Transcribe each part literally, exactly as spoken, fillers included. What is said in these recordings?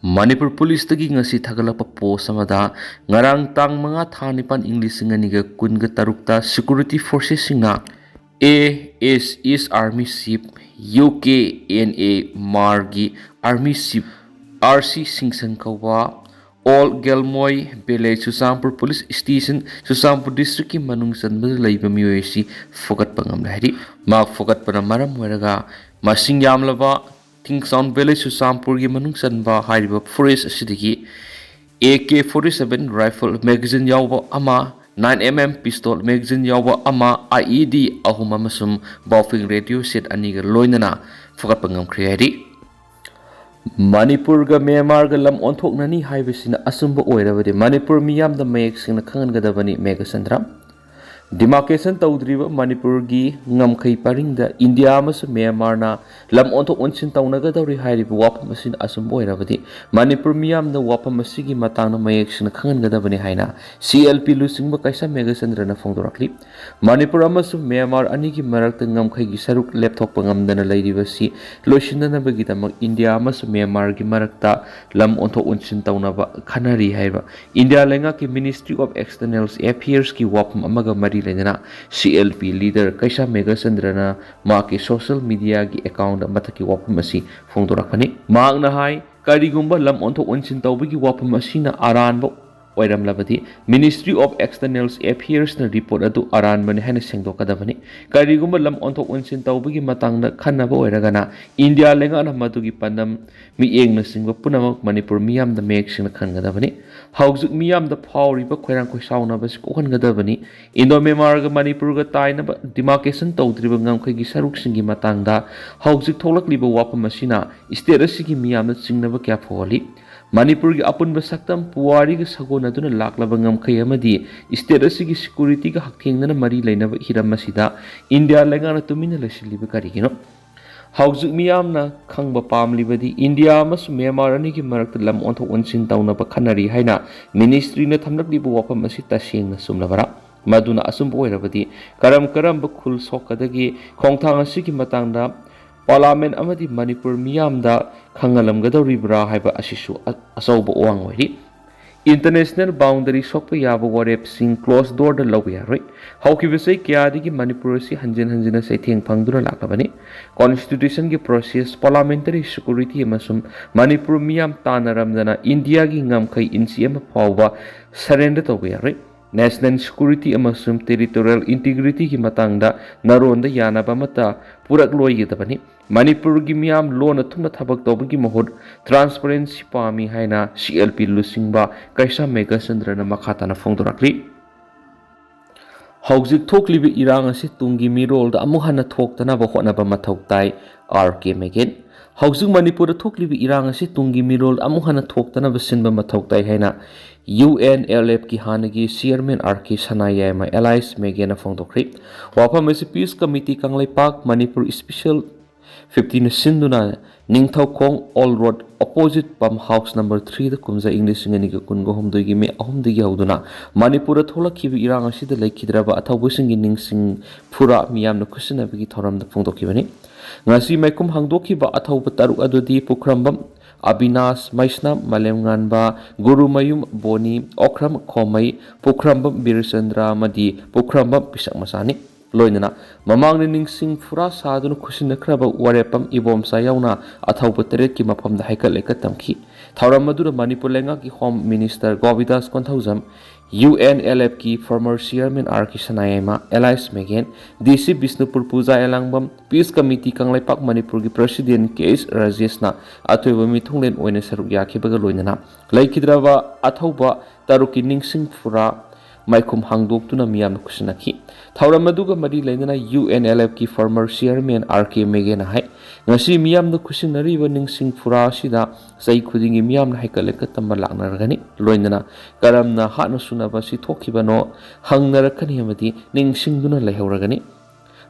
ꯃꯅꯤꯄꯨꯔ ꯄꯨꯂꯤꯁꯇꯒꯤ ꯉꯁꯤ ꯊꯥꯒꯠꯂꯛꯄ ꯄꯣꯁ ꯑꯃꯗ, ꯉꯔꯥꯡ ꯇꯥꯡ ꯃꯉꯥ ꯊꯥ ꯅꯤꯄꯥꯟ ꯏꯪ ꯂꯤꯁꯤꯡ ꯑꯅꯤꯒ ꯀꯨꯟꯒ ꯇꯔꯨꯛꯇ ꯁꯦꯀ꯭ꯌꯨꯔꯤꯇꯤ ꯐꯣꯔꯁꯦꯁꯁꯤꯡꯅ A S is army chief, U K N A ꯃꯥꯔꯒꯤ army chief R C Singson ꯀꯧꯕ, old Gelmoi village, Churachandpur police station, Churachandpur ꯗꯤꯁꯇ꯭ꯔꯤꯛꯀꯤ ꯃꯅꯨꯡ ꯆꯟꯕꯗ ꯂꯩꯕ ꯃꯤꯑꯣꯏ ꯑꯁꯤ ꯐꯨꯒꯠꯄ ꯉꯝꯂꯦ ꯍꯥꯏꯔꯤ꯫ ꯃꯍꯥꯛ ꯐꯨꯒꯠꯄꯅ ꯃꯔꯝ ꯑꯣꯏꯔꯒ ꯃꯁꯤꯡ ꯌꯥꯝꯂꯕ ꯊꯤꯡꯁꯥꯎꯟ ꯚꯤꯂꯦꯖ, ꯆꯨꯔꯆꯥꯟꯄꯨꯔꯒꯤ ꯃꯅꯨꯡ ꯆꯟꯕ ꯍꯥꯏꯔꯤꯕ ꯐꯣꯔꯦꯁ ꯑꯁꯤꯗꯒꯤ A K forty seven rifle magazine ꯌꯥꯎꯕ ꯑꯃ, nine M M pistol magazine ꯌꯥꯎꯕ ꯑꯃ, ꯑꯥꯏ ꯏ ꯗꯤ ꯑꯍꯨꯝ ꯑꯃꯁꯨꯡ ꯕꯥꯎꯐꯤꯡ ꯔꯦꯗꯤꯑꯣ ꯁꯦꯠ ꯑꯅꯤꯒ ꯂꯣꯏꯅꯅ ꯐꯒꯠꯄ ꯉꯝꯈ꯭ꯔꯦ ꯍꯥꯏꯔꯤ꯫ ꯃꯅꯤꯄꯨꯔꯒ ꯃ꯭ꯌꯥꯟꯃꯥꯔꯒ ꯂꯝ ꯑꯣꯟꯊꯣꯛꯅꯅꯤ ꯍꯥꯏꯕꯁꯤꯅ ꯑꯆꯨꯝꯕ ꯑꯣꯏꯔꯕꯗꯤ ꯃꯅꯤꯄꯨꯔ ꯃꯤꯌꯥꯝꯗ ꯃꯌꯦꯛ ꯁꯦꯡꯅ ꯈꯪꯍꯟꯒꯗꯕꯅꯤ, ꯃꯦꯘꯆꯟꯗ꯭ꯔ꯫ ꯗꯤꯃꯥꯔꯀꯦꯁꯟ ꯇꯧꯗ꯭ꯔꯤꯕ ꯃꯅꯤꯄꯨꯔꯒꯤ ꯉꯝꯈꯩ ꯄꯔꯤꯡꯗ ꯏꯟꯗꯤꯌꯥ ꯑꯃꯁꯨꯡ ꯃ꯭ꯌꯥꯟꯃꯥꯔꯅ ꯂꯝ ꯑꯣꯟꯊꯣꯛ ꯑꯣꯟꯁꯤꯟ ꯇꯧꯅꯒꯗꯧꯔꯤ ꯍꯥꯏꯔꯤꯕ ꯋꯥꯐꯝ ꯑꯁꯤꯅ ꯑꯆꯨꯝꯕ ꯑꯣꯏꯔꯕꯗꯤ ꯃꯅꯤꯄꯨꯔ ꯃꯤꯌꯥꯝꯗ ꯋꯥꯐꯝ ꯑꯁꯤꯒꯤ ꯃꯇꯥꯡꯗ ꯃꯌꯦꯛ ꯁꯦꯡꯅ ꯈꯪꯍꯟꯒꯗꯕꯅꯤ ꯍꯥꯏꯅ ꯁꯤ ꯑꯦꯜ ꯄꯤ ꯂꯨꯆꯤꯡꯕ ꯀꯩꯁꯥꯝ ꯃꯦꯘꯆꯟꯗ꯭ꯔꯅ ꯐꯣꯡꯗꯣꯔꯛꯂꯤ꯫ ꯃꯅꯤꯄꯨꯔ ꯑꯃꯁꯨꯡ ꯃ꯭ꯌꯥꯟꯃꯥꯔ ꯑꯅꯤꯒꯤ ꯃꯔꯛꯇ ꯉꯝꯈꯩꯒꯤ ꯁꯔꯨꯛ ꯂꯦꯞꯊꯣꯛꯄ ꯉꯝꯗꯅ ꯂꯩꯔꯤꯕꯁꯤ ꯂꯣꯏꯁꯤꯟꯅꯅꯕꯒꯤꯗꯃꯛ ꯏꯟꯗꯤꯌꯥ ꯑꯃꯁꯨꯡ ꯃ꯭ꯌꯥꯟꯃꯥꯔꯒꯤ ꯃꯔꯛꯇ ꯂꯝ ꯑꯣꯟꯊꯣꯛ ꯑꯣꯟꯁꯤꯟ ꯇꯧꯅꯕ ꯈꯟꯅꯔꯤ ꯍꯥꯏꯕ ꯏꯟꯗꯤꯌꯥ ꯂꯩꯉꯥꯛꯀꯤ Ministry of External Affairsꯀꯤ ꯋꯥꯐꯝ ꯑꯃꯒ ꯃꯔꯤ ꯂꯩꯅꯅ ꯁꯤ ꯑꯦꯜ ꯄꯤ ꯂꯤꯗꯔ ꯀꯩꯁꯥꯝ ꯃꯦꯘꯆꯟꯗ꯭ꯔꯅ ꯃꯍꯥꯛꯀꯤ ꯁꯣꯁꯤꯌꯦꯜ ꯃꯤꯗꯤꯌꯥꯒꯤ ꯑꯦꯀꯥꯎꯟꯗ ꯃꯊꯛꯀꯤ ꯋꯥꯐꯝ ꯑꯁꯤ ꯐꯣꯡꯗꯣꯔꯛꯄꯅꯤ꯫ ꯃꯍꯥꯛꯅ ꯍꯥꯏ, ꯀꯔꯤꯒꯨꯝꯕ ꯂꯝ ꯑꯣꯟꯊꯣꯛ ꯑꯣꯟꯁꯤꯟ ꯇꯧꯕꯒꯤ ꯋꯥꯐꯝ ꯑꯁꯤꯅ ꯑꯔꯥꯟꯕ ꯑꯣꯏꯔꯝꯂꯕꯗꯤ Ministry of External Affairsꯅ ꯔꯤꯄꯣꯔꯠ ꯑꯗꯨ ꯑꯔꯥꯟꯕꯅꯤ ꯍꯥꯏꯅ ꯁꯦꯡꯗꯣꯛꯀꯗꯕꯅꯤ꯫ ꯀꯔꯤꯒꯨꯝꯕ ꯂꯝ ꯑꯣꯟꯊꯣꯛ ꯑꯣꯟꯁꯤꯟ ꯇꯧꯕꯒꯤ ꯃꯇꯥꯡꯗ ꯈꯟꯅꯕ ꯑꯣꯏꯔꯒꯅ ꯏꯟꯗꯤꯌꯥ ꯂꯩꯉꯥꯛꯅ ꯃꯗꯨꯒꯤ ꯄꯥꯟꯗꯝ, ꯃꯤꯠꯌꯦꯡꯅꯆꯤꯡꯕ ꯄꯨꯝꯅꯃꯛ ꯃꯅꯤꯄꯨꯔ ꯃꯤꯌꯥꯝꯗ ꯃꯌꯦꯛ ꯁꯦꯡꯅ ꯈꯪꯒꯗꯕꯅꯤ꯫ ꯍꯧꯖꯤꯛ ꯃꯤꯌꯥꯝꯗ ꯐꯥꯎꯔꯤꯕ ꯈꯣꯏꯔꯥꯡ ꯈꯣꯏꯁꯥꯎꯅꯕ ꯑꯁꯤ ꯀꯣꯛꯍꯟꯒꯗꯕꯅꯤ꯫ ꯏꯟꯗꯣ ꯃ꯭ꯌꯥꯟꯃꯥꯔꯒ ꯃꯅꯤꯄꯨꯔꯒ ꯇꯥꯏꯅꯕ ꯗꯤꯃꯥꯔꯀꯦꯁꯟ ꯇꯧꯗ꯭ꯔꯤꯕ ꯉꯝꯈꯩꯒꯤ ꯁꯔꯨꯛꯁꯤꯡꯒꯤ ꯃꯇꯥꯡꯗ ꯍꯧꯖꯤꯛ ꯊꯣꯛꯂꯛꯂꯤꯕ ꯋꯥꯐꯝ ꯑꯁꯤꯅ ꯁ꯭ꯇꯦꯠ ꯑꯁꯤꯒꯤ ꯃꯤꯌꯥꯝꯗ ꯆꯤꯡꯅꯕ ꯀꯌꯥ ꯐꯥꯎꯍꯜꯂꯤ꯫ ꯃꯅꯤꯄꯨꯔꯒꯤ ꯑꯄꯨꯟꯕ ꯁꯛꯇꯝ ꯄꯨꯋꯥꯔꯤꯒ ꯁꯥꯒꯣꯟꯅꯗꯨꯅ ꯂꯥꯛꯂꯕ ꯉꯝꯈꯩ ꯑꯃꯗꯤ ꯁ꯭ꯇꯦꯠ ꯑꯁꯤꯒꯤ ꯁꯦꯀ꯭ꯌꯨꯔꯤꯇꯤꯒ ꯍꯛꯊꯦꯡꯅꯅ ꯃꯔꯤ ꯂꯩꯅꯕ ꯍꯤꯔꯝ ꯑꯁꯤꯗ ꯏꯟꯗꯤꯌꯥ ꯂꯩꯉꯥꯛꯅ ꯇꯨꯃꯤꯟꯅ ꯂꯩꯁꯤꯜꯂꯤꯕ ꯀꯔꯤꯒꯤꯅꯣ? ꯍꯧꯖꯤꯛ ꯃꯤꯌꯥꯝꯅ ꯈꯪꯕ ꯄꯥꯝꯂꯤꯕꯗꯤ ꯏꯟꯗꯤꯌꯥ ꯑꯃꯁꯨꯡ ꯃ꯭ꯌꯥꯟꯃꯥꯔ ꯑꯅꯤꯒꯤ ꯃꯔꯛꯇ ꯂꯝ ꯑꯣꯟꯊꯣꯛ ꯑꯣꯟꯁꯤꯟ ꯇꯧꯅꯕ ꯈꯟꯅꯔꯤ ꯍꯥꯏꯅ ꯃꯤꯅꯤꯁꯇ꯭ꯔꯤꯅ ꯊꯝꯂꯛꯂꯤꯕ ꯋꯥꯐꯝ ꯑꯁꯤ ꯇꯁꯦꯡꯅ ꯆꯨꯝꯂꯕꯔꯥ? ꯃꯗꯨꯅ ꯑꯆꯨꯝꯕ ꯑꯣꯏꯔꯕꯗꯤ ꯀꯔꯝ ꯀꯔꯝꯕ ꯈꯨꯜ ꯁꯣꯛꯀꯗꯒꯦ? ꯈꯣꯡꯊꯥꯡ ꯑꯁꯤꯒꯤ ꯃꯇꯥꯡꯗ ꯄꯥꯔꯂꯥꯃꯦꯟ ꯑꯃꯗꯤ ꯃꯅꯤꯄꯨꯔ ꯃꯤꯌꯥꯝꯗ ꯈꯪꯍꯜꯂꯝꯒꯗꯧꯔꯤꯕ꯭ꯔꯥ ꯍꯥꯏꯕ ꯑꯁꯤꯁꯨ ꯑ-, ꯑꯆꯧꯕ ꯑꯋꯥꯡ ꯑꯣꯏꯔꯤ꯫ ꯏꯟꯇꯔꯅꯦꯁꯅꯦꯜ ꯕꯥꯎꯟꯗꯔꯤ ꯁꯣꯛꯄ ꯌꯥꯕ ꯋꯥꯔꯦꯞꯁꯤꯡ ꯀ꯭ꯂꯣꯖ ꯗꯣꯔꯗ ꯂꯧꯕ ꯌꯥꯔꯣꯏ꯫ ꯍꯧꯈꯤꯕ ꯆꯍꯤ ꯀꯌꯥꯗꯒꯤ ꯃꯅꯤꯄꯨꯔ ꯑꯁꯤ ꯍꯟꯖꯤꯟ ꯍꯟꯖꯤꯟꯅ ꯆꯩꯊꯦꯡ ꯐꯪꯗꯨꯅ ꯂꯥꯛꯂꯕꯅꯤ꯫ ꯀꯣꯟꯁꯇꯤꯇ꯭ꯌꯨꯁꯟꯒꯤ ꯄ꯭ꯔꯣꯁꯦꯁ, ꯄꯥꯔꯂꯥꯃꯦꯟꯇꯔꯤ ꯁꯦꯀ꯭ꯌꯨꯔꯤꯇꯤ ꯑꯃꯁꯨꯡ ꯃꯅꯤꯄꯨꯔ ꯃꯤꯌꯥꯝ ꯇꯥꯟꯅꯔꯝꯗꯅ ꯏꯟꯗꯤꯌꯥꯒꯤ ꯉꯝꯈꯩ ꯏꯟꯆꯤ ꯑꯃ ꯐꯥꯎꯕ ꯁꯔꯦꯟꯗꯔ ꯇꯧꯕ ꯌꯥꯔꯣꯏ꯫ ꯅꯦꯁꯅꯦꯜ ꯁꯦꯀ꯭ꯌꯨꯔꯤꯇꯤ ꯑꯃꯁꯨꯡ ꯇꯦꯔꯤꯇꯣꯔꯤꯌꯦꯜ ꯏꯟꯇꯤꯒ꯭ꯔꯤꯇꯤꯒꯤ ꯃꯇꯥꯡꯗ ꯅꯔꯣꯟꯗ ꯌꯥꯅꯕ ꯑꯃꯠꯇ ꯄꯨꯔꯛꯂꯣꯏꯒꯗꯕꯅꯤ꯫ ꯃꯅꯤꯄꯨꯔꯒꯤ ꯃꯤꯌꯥꯝ ꯂꯣꯟꯅ ꯊꯨꯞꯅ ꯊꯕꯛ ꯇꯧꯕꯒꯤ ꯃꯍꯨꯠ ꯇ꯭ꯔꯥꯟꯁꯄꯔꯦꯟꯁꯤ ꯄꯥꯝꯃꯤ ꯍꯥꯏꯅ ꯁꯤ ꯑꯦꯜ ꯄꯤ ꯂꯨꯆꯤꯡꯕ ꯀꯩꯁꯥꯝ ꯃꯦꯘꯆꯟꯗ꯭ꯔꯅ ꯃꯈꯥ ꯇꯥꯅ ꯐꯣꯡꯗꯣꯔꯛꯂꯤ꯫ ꯍꯧꯖꯤꯛ ꯊꯣꯛꯂꯤꯕ ꯏꯔꯥꯡ ꯑꯁꯤ ꯇꯨꯡꯒꯤ ꯃꯤꯔꯣꯜꯗ ꯑꯃꯨꯛ ꯍꯟꯅ ꯊꯣꯛꯇꯅꯕ ꯍꯣꯠꯅꯕ ꯃꯊꯧ ꯇꯥꯏ, ꯑꯥꯔ ꯀꯦ ꯃꯦꯒꯦꯟ꯫ ꯍꯧꯖꯤꯛ ꯃꯅꯤꯄꯨꯔꯗ ꯊꯣꯛꯂꯤꯕ ꯏꯔꯥꯡ ꯑꯁꯤ ꯇꯨꯡꯒꯤ ꯃꯤꯔꯣꯜꯗ ꯑꯃꯨꯛ ꯍꯟꯅ ꯊꯣꯛꯇꯅꯕ ꯁꯤꯟꯕ ꯃꯊꯧ ꯇꯥꯏ ꯍꯥꯏꯅ ꯌꯨ ꯑꯦꯟ ꯑꯦꯜ ꯑꯦꯐꯀꯤ ꯍꯥꯟꯅꯒꯤ chairman R K Sanayaima Elias ꯃꯦꯒꯦꯟꯅ ꯐꯣꯡꯗꯣꯛꯈ꯭ꯔꯤ꯫ ꯋꯥꯐꯝ ꯑꯁꯤ peace committee Kangleipak Manipur special ꯐꯤꯐꯇꯤꯅ ꯁꯤꯟꯗꯨꯅ ꯅꯤꯡꯊꯧꯈꯣꯡ ꯑꯣꯜ ꯔꯣꯗ ꯑꯣꯄꯣꯖꯤꯠ ꯄꯝ ꯍꯥꯎꯁ ꯅꯝꯕꯔ ꯊ꯭ꯔꯤꯗ ꯀꯨꯝꯖꯥ ꯏꯪ ꯂꯤꯁꯤꯡ ꯑꯅꯤꯒ ꯀꯨꯟꯒ ꯍꯨꯝꯗꯣꯏꯒꯤ ꯃꯦ ꯑꯍꯨꯝꯗꯒꯤ ꯍꯧꯗꯨꯅ ꯃꯅꯤꯄꯨꯔꯗ ꯊꯣꯛꯂꯛꯈꯤꯕ ꯏꯔꯥꯡ ꯑꯁꯤꯗ ꯂꯩꯈꯤꯗ꯭ꯔꯕ ꯑꯊꯧꯕꯁꯤꯡꯒꯤ ꯅꯤꯡꯁꯤꯡ ꯐꯨꯔꯥ ꯃꯤꯌꯥꯝꯅ ꯈꯨꯠꯁꯤꯟꯅꯕꯒꯤ ꯊꯧꯔꯝꯗ ꯐꯣꯡꯗꯣꯛꯈꯤꯕꯅꯤ꯫ ꯉꯁꯤ ꯃꯥꯏꯈꯨꯝ ꯍꯥꯡꯗꯣꯛꯈꯤꯕ ꯑꯊꯧꯕ ꯇꯔꯨꯛ ꯑꯗꯨꯗꯤ ꯄꯨꯈ꯭ꯔꯝꯕꯝ ꯑꯕꯤꯅꯥꯁ, ꯃꯩꯁꯅꯥꯝ ꯃꯥꯂꯦꯝꯉꯥꯟꯕ, ꯒꯨꯔꯨꯃꯌꯨꯝ ꯕꯣꯅꯤ, ꯑꯣꯈ꯭ꯔꯝ ꯈꯣꯃꯩ, ꯄꯨꯈ꯭ꯔꯝꯕꯝ ꯕꯤꯔꯆꯟꯗ꯭ꯔ ꯑꯃꯗꯤ ꯄꯨꯈ꯭ꯔꯝꯕꯝ ꯄꯤꯁꯛ ꯃꯆꯥꯅꯤ꯫ ꯂꯣꯏꯅꯅ ꯃꯃꯥꯡꯗ ꯅꯤꯡꯁꯤꯡ ꯐꯨꯔꯥ ꯁꯥꯗꯨꯅ ꯈꯨꯠꯁꯤꯟꯅꯈ꯭ꯔꯕ ꯋꯥꯔꯦꯞꯄꯝ ꯏꯕꯣꯝꯆꯥ ꯌꯥꯎꯅ ꯑꯊꯧꯕ ꯇꯔꯦꯠꯀꯤ ꯃꯐꯝꯗ ꯍꯩꯀꯠ ꯂꯩꯀꯠ ꯇꯝꯈꯤ꯫ ꯊꯧꯔꯝ ꯑꯗꯨꯗ ꯃꯅꯤꯄꯨꯔ ꯂꯩꯉꯥꯛꯀꯤ home minister Govindas Konthoujam, U N L ꯑꯦꯐꯀꯤ former chairman R K Sanayaima, Elias Megen, D C Bishnupur Puja Elangbam, peace committee Kangleipak ꯃꯅꯤꯄꯨꯔꯒꯤ ꯄ꯭ꯔꯁꯤꯗꯦꯟ ꯀꯦ ꯑꯦꯁ ꯔꯥꯖꯦꯁꯅ ꯑꯊꯣꯏꯕ ꯃꯤꯊꯨꯡꯂꯦꯟ ꯑꯣꯏꯅ ꯁꯔꯨꯛ ꯌꯥꯈꯤꯕꯒ ꯂꯣꯏꯅꯅ ꯂꯩꯈꯤꯗ꯭ꯔꯕ ꯑꯊꯧꯕ ꯇꯔꯨꯛꯀꯤ ꯅꯤꯡꯁꯤꯡ ꯐꯨꯔꯥ ꯃꯥꯏꯈꯨꯝ ꯍꯥꯡꯗꯣꯛꯇꯨꯅ ꯃꯤꯌꯥꯝꯅ ꯈꯨꯠꯁꯤꯟꯅꯈꯤ꯫ ꯊꯧꯔꯝ ꯑꯗꯨꯒ ꯃꯔꯤ ꯂꯩꯅꯅ ꯌꯨ ꯑꯦꯟ ꯑꯦꯜ ꯑꯦꯐꯀꯤ ꯐꯣꯔꯃꯔ ꯆꯤꯌꯔꯃꯦꯟ ꯑꯥꯔ ꯀꯦ ꯃꯦꯒꯦꯟꯅ ꯍꯥꯏ, ꯉꯁꯤ ꯃꯤꯌꯥꯝꯅ ꯈꯨꯠꯁꯤꯟꯅꯔꯤꯕ ꯅꯤꯡꯁꯤꯡ ꯐꯨꯔꯥ ꯑꯁꯤꯗ ꯆꯍꯤ ꯈꯨꯗꯤꯡꯒꯤ ꯃꯤꯌꯥꯝꯅ ꯍꯩꯀꯠ ꯂꯩꯀꯠ ꯇꯝꯕ ꯂꯥꯛꯅꯔꯒꯅꯤ꯫ ꯂꯣꯏꯅꯅ ꯀꯔꯝꯅ ꯍꯥꯠꯅ ꯁꯨꯅꯕ ꯑꯁꯤ ꯊꯣꯛꯈꯤꯕꯅꯣ ꯍꯪꯅꯔꯛꯀꯅꯤ ꯑꯃꯗꯤ ꯅꯤꯡꯁꯤꯡꯗꯨꯅ ꯂꯩꯍꯧꯔꯒꯅꯤ꯫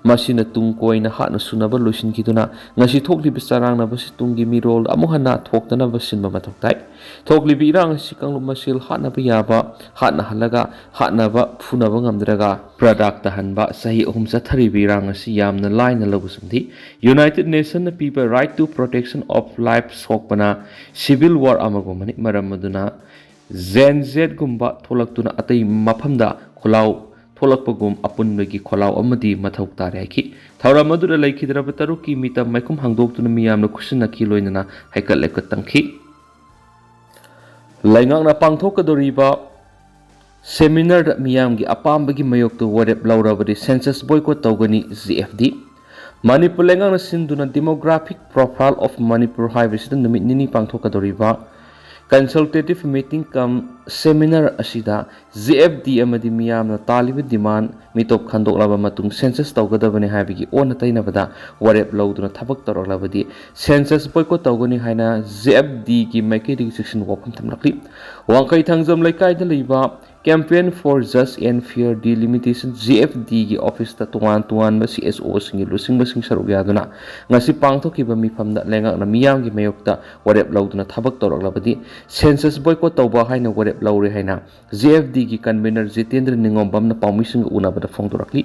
ꯃꯁꯤꯅ ꯇꯨꯡ ꯀꯣꯏꯅ ꯍꯥꯠꯅ ꯁꯨꯅꯕ ꯂꯣꯏꯁꯤꯟꯈꯤꯗꯨꯅ ꯉꯁꯤ ꯊꯣꯛꯂꯤꯕ ꯆꯔꯥꯡꯅꯕꯁꯤ ꯇꯨꯡꯒꯤ ꯃꯤꯔꯣꯜ ꯑꯃꯨꯛ ꯍꯟꯅ ꯊꯣꯛꯇꯅꯕ ꯁꯤꯟꯕ ꯃꯊꯧ ꯇꯥꯏ꯫ ꯊꯣꯛꯂꯤꯕ ꯏꯔꯥꯡ ꯑꯁꯤ ꯀꯥꯡꯂꯨꯞ ꯃꯁꯦꯜ ꯍꯥꯠꯅꯕ ꯌꯥꯕ ꯍꯥꯠꯅꯍꯜꯂꯒ ꯍꯥꯠꯅꯕ ꯐꯨꯅꯕ ꯉꯝꯗ꯭ꯔꯒ ꯄ꯭ꯔꯗꯥꯛ ꯇꯥꯍꯟꯕ ꯆꯍꯤ ꯑꯍꯨꯝ ꯆꯠꯊꯔꯤꯕ ꯏꯔꯥꯡ ꯑꯁꯤ ꯌꯥꯝꯅ ꯂꯥꯏꯅ ꯂꯧꯕ ꯆꯨꯝꯊꯤ꯫ United Nation ꯅ ꯄꯤꯕ Right to Protection of Life ꯁꯣꯛꯄꯅ civil war ꯑꯃꯒꯨꯝꯕꯅꯤ꯫ ꯃꯔꯝ ꯑꯗꯨꯅ Gen Zꯒꯨꯝꯕ ꯊꯣꯛꯂꯛꯇꯨꯅ ꯑꯇꯩ ꯃꯐꯝꯗ ꯈꯣꯜꯂꯥꯎ ꯊꯣꯛꯂꯛꯄꯒꯨꯝ ꯑꯄꯨꯟꯕꯒꯤ ꯈꯣꯜꯂꯥꯎ ꯑꯃꯗꯤ ꯃꯊꯧ ꯇꯥꯔꯦ ꯍꯥꯏꯈꯤ꯫ ꯊꯧꯔꯝ ꯑꯗꯨꯗ ꯂꯩꯈꯤꯗ꯭ꯔꯕ ꯇꯔꯨꯛꯀꯤ ꯃꯤꯇꯝ ꯃꯥꯏꯈꯨꯝ ꯍꯥꯡꯗꯣꯛꯇꯨꯅ ꯃꯤꯌꯥꯝꯅ ꯈꯨꯠꯁꯤꯟꯅꯈꯤ, ꯂꯣꯏꯅꯅ ꯍꯩꯀꯠ ꯂꯩꯀꯠ ꯇꯝꯈꯤ꯫ ꯂꯩꯉꯥꯛꯅ ꯄꯥꯡꯊꯣꯛꯀꯗꯧꯔꯤꯕ seminar ꯗ ꯃꯤꯌꯥꯝꯒꯤ ꯑꯄꯥꯝꯕꯒꯤ ꯃꯥꯌꯣꯛꯇ ꯋꯥꯔꯦꯞ ꯂꯧꯔꯕꯗꯤ census boycott ꯇꯧꯒꯅꯤ꯫ G F D꯫ ꯃꯅꯤꯄꯨꯔ ꯂꯩꯉꯥꯛꯅ ꯁꯤꯟꯗꯨꯅ Demographic Profile of Manipur ꯍꯥꯏꯕꯁꯤꯗ ꯅꯨꯃꯤꯠ ꯅꯤꯅꯤ ꯄꯥꯡꯊꯣꯛꯀꯗꯧꯔꯤꯕ consultative meeting cum seminar ꯑꯁꯤꯗ G F D ꯑꯃꯗꯤ ꯃꯤꯌꯥꯝꯅ ꯇꯥꯜꯂꯤꯕ demand ꯃꯤꯇꯣꯞ ꯈꯟꯗꯣꯛꯂꯕ ꯃꯇꯨꯡ census ꯇꯧꯒꯗꯕꯅꯤ ꯍꯥꯏꯕꯒꯤ ꯑꯣꯟꯅ ꯇꯩꯅꯕꯗ ꯋꯥꯔꯦꯞ ꯂꯧꯗꯨꯅ ꯊꯕꯛ ꯇꯧꯔꯛꯂꯕꯗꯤ census boycott ꯇꯧꯒꯅꯤ ꯍꯥꯏꯅ G F D ꯒꯤ ꯃꯥꯏꯀꯩꯗꯒꯤ ꯆꯦꯛꯁꯤꯟ ꯋꯥꯐꯝ ꯊꯝꯂꯛꯂꯤ꯫ ꯋꯥꯡꯈꯩ ꯊꯥꯡꯖꯝ ꯂꯩꯀꯥꯏꯗ ꯂꯩꯕ Campaign for Just and Fair Delimitation, G F D ꯒꯤ office ꯇ ꯇꯣꯉꯥꯟ ꯇꯣꯉꯥꯟꯕ C S O ꯁꯤꯡꯒꯤ ꯂꯨꯆꯤꯡꯕꯁꯤꯡ ꯁꯔꯨꯛ ꯌꯥꯗꯨꯅ ꯉꯁꯤ ꯄꯥꯡꯊꯣꯛꯈꯤꯕ ꯃꯤꯐꯝꯗ ꯂꯩꯉꯥꯛꯅ ꯃꯤꯌꯥꯝꯒꯤ ꯃꯥꯌꯣꯛꯇ ꯋꯥꯔꯦꯞ ꯂꯧꯗꯨꯅ ꯊꯕꯛ ꯇꯧꯔꯛꯂꯕꯗꯤ census boycott ꯇꯧꯕ ꯍꯥꯏꯅ ꯋꯥꯔꯦꯞ ꯂꯧꯔꯦ ꯍꯥꯏꯅ G F D ꯒꯤ convener ꯖꯤꯇꯦꯟꯗ꯭ꯔ ꯅꯤꯉꯣꯝꯕꯝꯅ ꯄꯥꯎꯃꯤꯁꯤꯡꯒ ꯎꯅꯕꯗ ꯐꯣꯡꯗꯣꯔꯛꯂꯤ꯫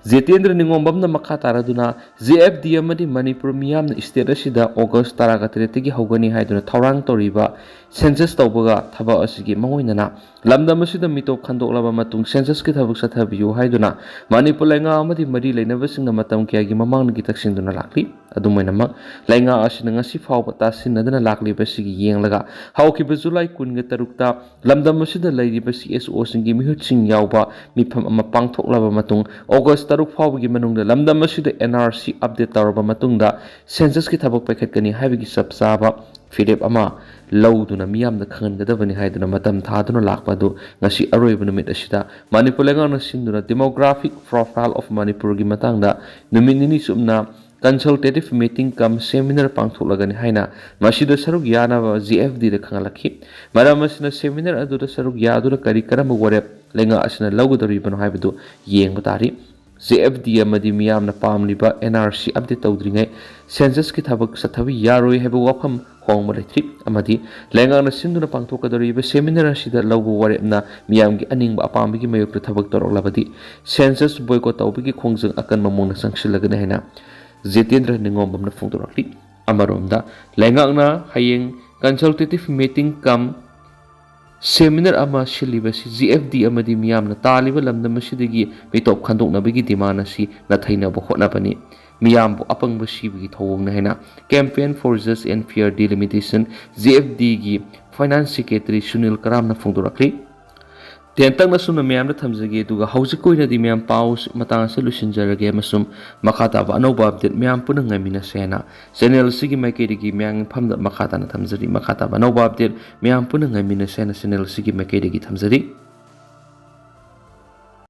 ꯖꯤꯇꯦꯟꯗ꯭ꯔ ꯅꯤꯉꯣꯝꯕꯝꯅ ꯃꯈꯥ ꯇꯥꯔꯗꯨꯅ G F D ꯑꯃꯗꯤ ꯃꯅꯤꯄꯨꯔ ꯃꯤꯌꯥꯝꯅ state ꯑꯁꯤꯗ August ꯇꯔꯥꯒ ꯇꯔꯦꯠꯇꯒꯤ ꯍꯧꯒꯅꯤ ꯍꯥꯏꯗꯨꯅ ꯊꯧꯔꯥꯡ ꯇꯧꯔꯤꯕ census ꯇꯧꯕꯒ ꯊꯕꯛ ꯑꯁꯤꯒꯤ ꯃꯥꯡꯑꯣꯏꯅꯅ ꯂꯝꯗꯝ ꯑꯁꯤꯗ ꯃꯤꯇꯣꯞ ꯈꯟꯗꯣꯛꯂꯕ ꯃꯇꯨꯡ census ꯀꯤ ꯊꯕꯛ ꯆꯠꯊꯕꯤꯌꯨ ꯍꯥꯏꯗꯨꯅ ꯃꯅꯤꯄꯨꯔ ꯂꯩꯉꯥꯛ ꯑꯃꯗꯤ ꯃꯔꯤ ꯂꯩꯅꯕꯁꯤꯡꯅ ꯃꯇꯝ ꯀꯌꯥꯒꯤ ꯃꯃꯥꯡꯗꯒꯤ ꯇꯛꯁꯤꯟꯗꯨꯅ ꯂꯥꯛꯂꯤ꯫ ꯑꯗꯨꯝ ꯑꯣꯏꯅꯃꯛ, ꯂꯩꯉꯥꯛ ꯑꯁꯤꯅ ꯉꯁꯤ ꯐꯥꯎꯕ ꯇꯥꯁꯤꯟꯅꯗꯨꯅ ꯂꯥꯛꯂꯤꯕꯁꯤꯒꯤ ꯌꯦꯡꯂꯒ, ꯍꯧꯈꯤꯕ ꯖꯨꯂꯥꯏ ꯀꯨꯟꯒ ꯇꯔꯨꯛꯇ ꯂꯝꯗꯝ ꯑꯁꯤꯗ ꯂꯩꯔꯤꯕ C S O ꯁꯤꯡꯒꯤ ꯃꯤꯍꯨꯠꯁꯤꯡ ꯌꯥꯎꯕ ꯃꯤꯐꯝ ꯑꯃ ꯄꯥꯡꯊꯣꯛꯂꯕ ꯃꯇꯨꯡ, August ꯇꯔꯨꯛ ꯐꯥꯎꯕꯒꯤ ꯃꯅꯨꯡꯗ ꯂꯝꯗꯝ ꯑꯁꯤꯗ N R C update ꯇꯧꯔꯕ ꯃꯇꯨꯡꯗ census ꯀꯤ ꯊꯕꯛ ꯄꯥꯏꯈꯠꯀꯅꯤ ꯍꯥꯏꯕꯒꯤ ꯆꯞ ꯆꯥꯕ ꯐꯤꯔꯦꯞ ꯑꯃ ꯂꯧꯗꯨꯅ ꯃꯤꯌꯥꯝꯗ ꯈꯪꯍꯟꯒꯗꯕꯅꯤ ꯍꯥꯏꯗꯨꯅ ꯃꯇꯝ ꯊꯥꯗꯨꯅ ꯂꯥꯛꯄ ꯑꯗꯨ ꯉꯁꯤ ꯑꯔꯣꯏꯕ ꯅꯨꯃꯤꯠ ꯑꯁꯤꯗ ꯃꯅꯤꯄꯨꯔ ꯂꯩꯉꯥꯛꯅ ꯁꯤꯟꯗꯨꯅ Demographic Profile of Manipur ꯒꯤ ꯃꯇꯥꯡꯗ ꯅꯨꯃꯤꯠ ꯅꯤꯅꯤ ꯆꯨꯞꯅ consultative meeting cum seminar ꯄꯥꯡꯊꯣꯛꯂꯒꯅꯤ ꯍꯥꯏꯅ ꯃꯁꯤꯗ ꯁꯔꯨꯛ ꯌꯥꯅꯕ G F D ꯗ ꯈꯪꯍꯜꯂꯛꯈꯤ꯫ ꯃꯔꯝ ꯑꯁꯤꯅ seminar ꯑꯗꯨꯗ ꯁꯔꯨꯛ ꯌꯥꯗꯨꯅ ꯀꯔꯤ ꯀꯔꯝꯕ ꯋꯥꯔꯦꯞ ꯂꯩꯉꯥꯛ ꯑꯁꯤꯅ ꯂꯧꯒꯗꯧꯔꯤꯕꯅꯣ ꯍꯥꯏꯕꯗꯨ ꯌꯦꯡꯕ ꯇꯥꯔꯤ꯫ ꯖꯦ ꯑꯦꯐ ꯗꯤ ꯑꯃꯗꯤ ꯃꯤꯌꯥꯝꯅ ꯄꯥꯝꯂꯤꯕ ꯑꯦꯟ ꯑꯥꯔ ꯁꯤ ꯑꯞꯗꯦꯠ ꯇꯧꯗ꯭ꯔꯤꯉꯩ ꯁꯦꯟꯁꯁꯀꯤ ꯊꯕꯛ ꯆꯠꯊꯕ ꯌꯥꯔꯣꯏ ꯍꯥꯏꯕ ꯋꯥꯐꯝ ꯍꯣꯡꯕ ꯂꯩꯇ꯭ꯔꯤ꯫ ꯑꯃꯗꯤ ꯂꯩꯉꯥꯛꯅ ꯁꯤꯟꯗꯨꯅ ꯄꯥꯡꯊꯣꯛꯀꯗꯧꯔꯤꯕ ꯁꯦꯃꯤꯅꯥꯔ ꯑꯁꯤꯗ ꯂꯧꯕ ꯋꯥꯔꯦꯞꯅ ꯃꯤꯌꯥꯝꯒꯤ ꯑꯅꯤꯡꯕ ꯑꯄꯥꯝꯕꯒꯤ ꯃꯥꯌꯣꯛꯇ ꯊꯕꯛ ꯇꯧꯔꯛꯂꯕꯗꯤ ꯁꯦꯟꯁꯁ ꯕꯣꯏꯀꯣꯠ ꯇꯧꯕꯒꯤ ꯈꯣꯡꯖꯪ ꯑꯀꯟꯕ ꯃꯑꯣꯡꯗ ꯆꯪꯁꯤꯜꯂꯒꯅꯤ ꯍꯥꯏꯅ ꯖꯤꯇꯦꯟꯗ꯭ꯔ ꯅꯤꯉꯣꯝꯕꯝꯅ ꯐꯣꯡꯗꯣꯔꯛꯂꯤ꯫ ꯑꯃꯔꯣꯝꯗ ꯂꯩꯉꯥꯛꯅ ꯍꯌꯦꯡ ꯀꯟꯁꯜꯇꯦꯇꯤꯚ ꯃꯤꯇꯤꯡ ꯀꯝ ꯁꯦꯃꯤꯅꯥꯔ ꯑꯃ ꯁꯤꯜꯂꯤꯕꯁꯤ ꯖꯤ ꯑꯦꯐ ꯗꯤ ꯑꯃꯗꯤ ꯃꯤꯌꯥꯝꯅ ꯇꯥꯜꯂꯤꯕ ꯂꯝꯗꯝ ꯑꯁꯤꯗꯒꯤ ꯃꯤꯇꯣꯞ ꯈꯟꯗꯣꯛꯅꯕꯒꯤ ꯗꯤꯃꯥꯟ ꯑꯁꯤ ꯅꯥꯊꯩꯅꯕ ꯍꯣꯠꯅꯕꯅꯤ꯫ ꯃꯤꯌꯥꯝꯕꯨ ꯑꯄꯪꯕ ꯁꯤꯕꯒꯤ ꯊꯧꯑꯣꯡꯅꯤ ꯍꯥꯏꯅ Campaign for Just and Fair Delimitation, G F ꯗꯤꯒꯤ ꯐꯥꯏꯅꯥꯟꯁ ꯁꯦꯀ꯭ꯔꯦꯇꯔꯤ ꯁꯨꯅꯤꯜ ꯀꯔꯥꯝꯅ ꯐꯣꯡꯗꯣꯔꯛꯂꯤ꯫ ꯇꯦꯟꯇꯛꯅ ꯁꯨꯝꯅ ꯃꯌꯥꯝꯗ ꯊꯝꯖꯒꯦ, ꯑꯗꯨꯒ ꯍꯧꯖꯤꯛꯀꯤ ꯑꯣꯏꯅꯗꯤ ꯃꯌꯥꯝ ꯄꯥꯎ ꯃꯇꯥꯡ ꯑꯁꯤ ꯂꯣꯏꯁꯤꯟꯖꯔꯒꯦ, ꯑꯃꯁꯨꯡ ꯃꯈꯥ ꯇꯥꯕ ꯑꯅꯧꯕ ꯑꯞꯗꯦꯠ ꯃꯌꯥꯝ ꯄꯨꯟꯅ ꯉꯥꯏꯃꯤꯟꯅꯁꯦ ꯍꯥꯏꯅ ꯆꯦꯅꯦꯜ ꯑꯁꯤꯒꯤ ꯃꯥꯏꯀꯩꯗꯒꯤ ꯃꯌꯥꯝꯒꯤ ꯃꯐꯝꯗ ꯃꯈꯥ ꯇꯥꯅ ꯊꯝꯖꯔꯤ꯫ ꯃꯈꯥ ꯇꯥꯕ ꯑꯅꯧꯕ ꯑꯞꯗꯦꯠ ꯃꯌꯥꯝ ꯄꯨꯟꯅ ꯉꯥꯏꯃꯤꯟꯅꯁꯦ ꯍꯥꯏꯅ ꯆꯦꯅꯦꯜ ꯑꯁꯤꯒꯤ ꯃꯥꯏꯀꯩꯗꯒꯤ ꯊꯝꯖꯔꯤ꯫